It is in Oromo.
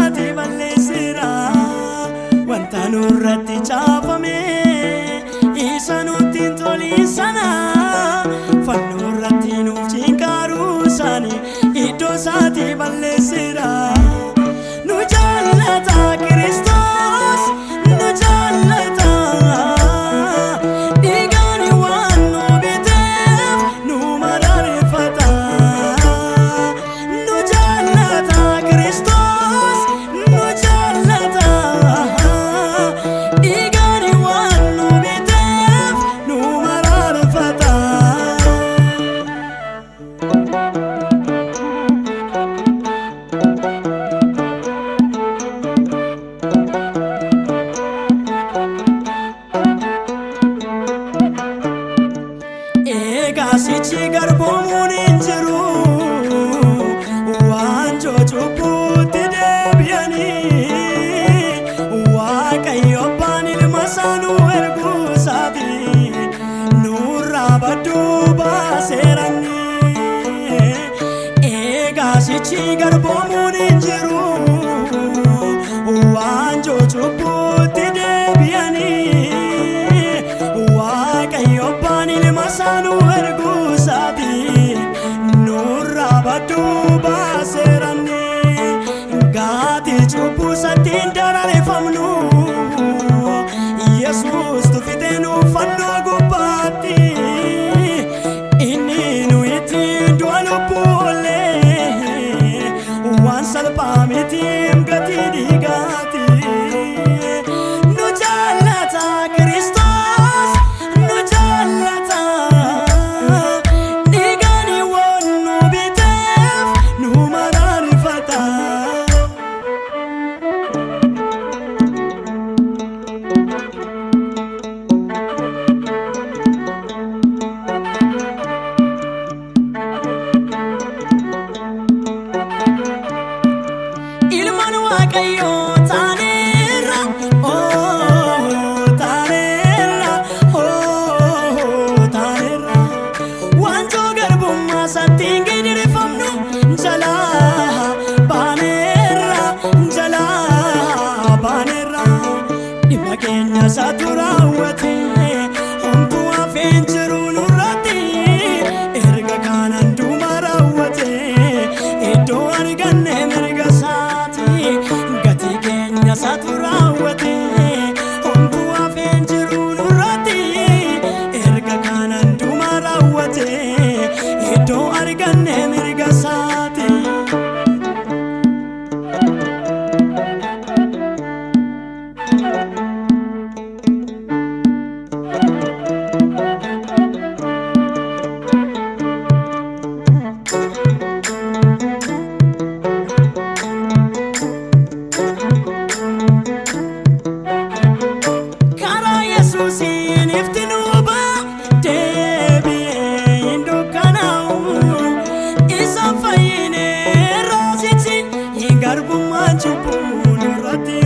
Isaatii balleesseera. Wanta nurratti caafame isa nutti hin tolin sana fannoo irratti nuuf cinqaaruu isaanii iddoo isaatii balleesseera. Nu jaallata Kiristoos, nu jaallata. Dhiigaan waan nu biteef nu mararfata. Nu jaallata Kiristoos, nu jaallata. Dhiigaan waan nu biteef nu mararfata. Egaa sichi garboomuun hin jiru, waanjoo cubbuutti deebi'anii, Waaqayyo abbaan ilma isaa nu erguu isaati nurraa badduu baaseerani. Egaa sichi garboomuun hin jiru, waanjoo cubbuutti deebi'anii, Waaqayyo abbaan ilma isaa nu erguu isaati nurraa badduu baaseerani. Gatii cubbuu isaatti hin daraareffamnu, Yesuus tufitee nu fannoo gubbaatti. Inni nu ittiin du'a lubbuu oollee waan salphaa mitiim gatii dhiigaati. Nu jaallata Kiristoos, nu jaallata. Dhiigaan waan nu biteef nu mararfata. Ilmaan Waaqayyoo taaneerra, oh taaneerra, oh taaneerra. Waanjoo garbummaa isaatti hin gidirfamnu jalaa baaneerra, jalaa baaneerra. Dhimma keenya isaatu raawwate, homtuu hafeen jiru nurratti. Erga kanaan dhuma raawwate, iddoo arganne mirga isaati. Gatii keenya isaatu raawwate, homtuu hafeen jiru nurratti. Erga kanaan dhuma raawwate, iddoo arganne mirga isaati. Karaa Yesuusiin ifti nu ba'a, deebi'ee hin dukkanaa'u. Isa fayyinee raasichi garbummaan cubbuu nurratti